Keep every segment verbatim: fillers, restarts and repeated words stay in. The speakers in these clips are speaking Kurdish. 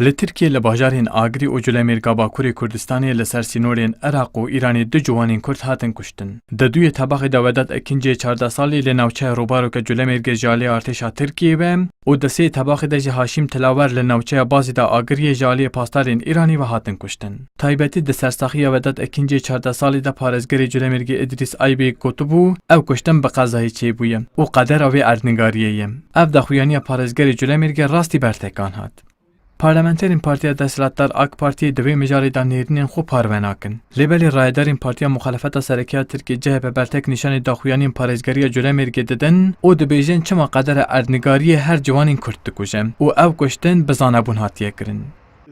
Li Tirkiyê li bajarên Agirî û Culemêrga Bakurê Kurdistanê li ser sînorên Iraq û Îranê du ciwanên Kurd hatin kuştin. Di duyê tebaxê de Vedat Ekincê çardeh salî li navçeya Rûbaroka Culemêrgê ji aliyê artêşa Tirkiyê ve û di sê tebaxê de jî Haşîm Tilawer li navçeya Bazîda Agiriyê ji aliyê pasdalên Îranî ve hatin kuştin. Taybetî di sersaxiya Vedat Ekincê çardeh salî de parêzgerê Culemêrgê Îdrîs Aybêk gotibû, ev kuştin bi qezayî çêbûye û qedera vê erdnîgariyê ye. Ev daxuyaniya parêzgerê Culemêrgê rastî bertekan hat. Parlamenterên Partiya Desthilatdar AK Partiyê di vê mijarê de nêrînên xwe parve nakin. Lê belê rayedarên Partiya Muxalefeta Sereke ya Tirkiyê C H P bertek nîşanî daxuyaniyên parêzgeriya Culemêrgê didin û dibêjin çima qedera erdnîgariyê her ciwanên Kurd dikuje û ev kuştin bi zanebûn hatiye kirin.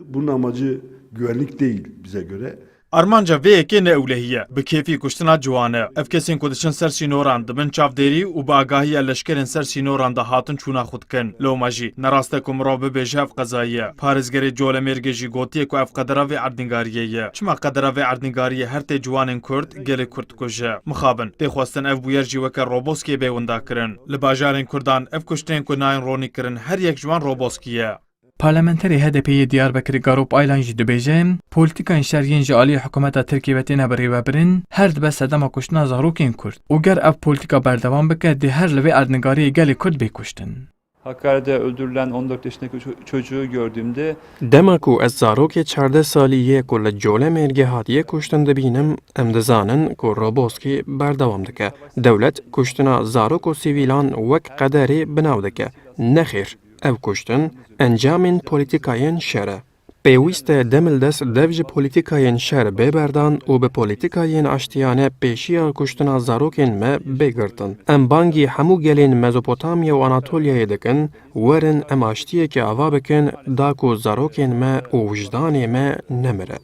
Bunun amacı güvenlik değil bize göre. Armanca vê yekê ne ewlehî ye. Bi kêfî kuştina ciwan e. Ev kesên ku diçin ser sînoran, di bin çavdêrî û bi agahiya leşkerên ser sînoran de hatin çûna xwe dikin. Loma jî, ne rast e ku mirov bibêje ev qezayî ye. Parêzgerê Colemêrgê jî gotiye ku ev qedera vê erdnîgariyê ye. Çima qedera vê erdnîgariyê her tê ciwanên Kurd, gelê Kurd dikuje? Mixabin, tê xwestin ev bûyer jî weke Roboskê bê windakirin. Li bajarên Kurdan ev kuştinên ku nayên ronîkirin her yek ji wan Roboskî ye. Parlamenterê H D P'ê yê Diyarbekirê Garo Paylan jî dibêje, polîtikayên şer yên ji aliyê hikûmeta Tirkiyê ve têne birêvebirin, her dibe sedema kuştina zarokên Kurd û ger ev polîtika berdewam bike, dê her li vê erdnigariyê gelê Kurd bê kuştin. Hakkari'de öldürülen on dört yaşındaki ço-, çocuğu gördüğümde Dema ku ez zarokê çardeh salî yê ku li Colemêrgê hatiye kuştin dibînim, em dizanin ku Roboskî berdewam dike. Dewlet kuştina zarok û sivîlan wek qederê bi nav dike. Nexêr, ev kuştin encamên polîtikayên şer e. Pêwîst e demildest dev ji polîtikayên şer bê berdan û bi polîtikayên aştiyane pêşiya kuştina zarokên me bê girtin. Em bangî hemû gelên Mezopotamya û Anatolyayê dikin, werin em aştiyekê ava bikin, da ku zarokên me û wijdanê me nemire.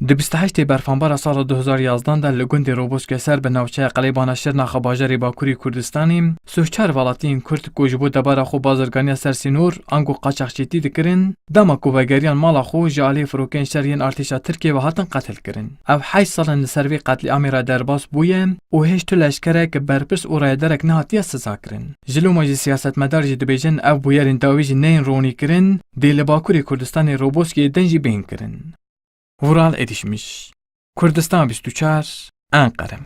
Di bîst û heştê berfanbara sala du hezar yazdan de li gundê Roboskê ser bi navçeya Qeleybana Şirnaxa bajarê Bakurê Kurdistanê, sih û çar welatiyên Kurd ku ji bo debara xwe bazirganiya ser sînor ango qaçaxçîtî dikirin, dema ku vegeriyan mala xwe ji aliyê firokeyên şer yên artêşa Tirkiyê ve hatin qetilkirin. Ev heşt sal in li ser vê qetlîamê re derbas bûye û hêj tu leşkerek, berpirs û rayedarek nehatiye sizakirin. Ji loma jî siyasetmedar jî dibêjin ev bûyerên dawî jî neyên ronîkirin, dê li Bakurê Kurdistanê Roboskê din jî bên kirin. Vural Erişmiş, Kurdistan bîst û çar, Enqere.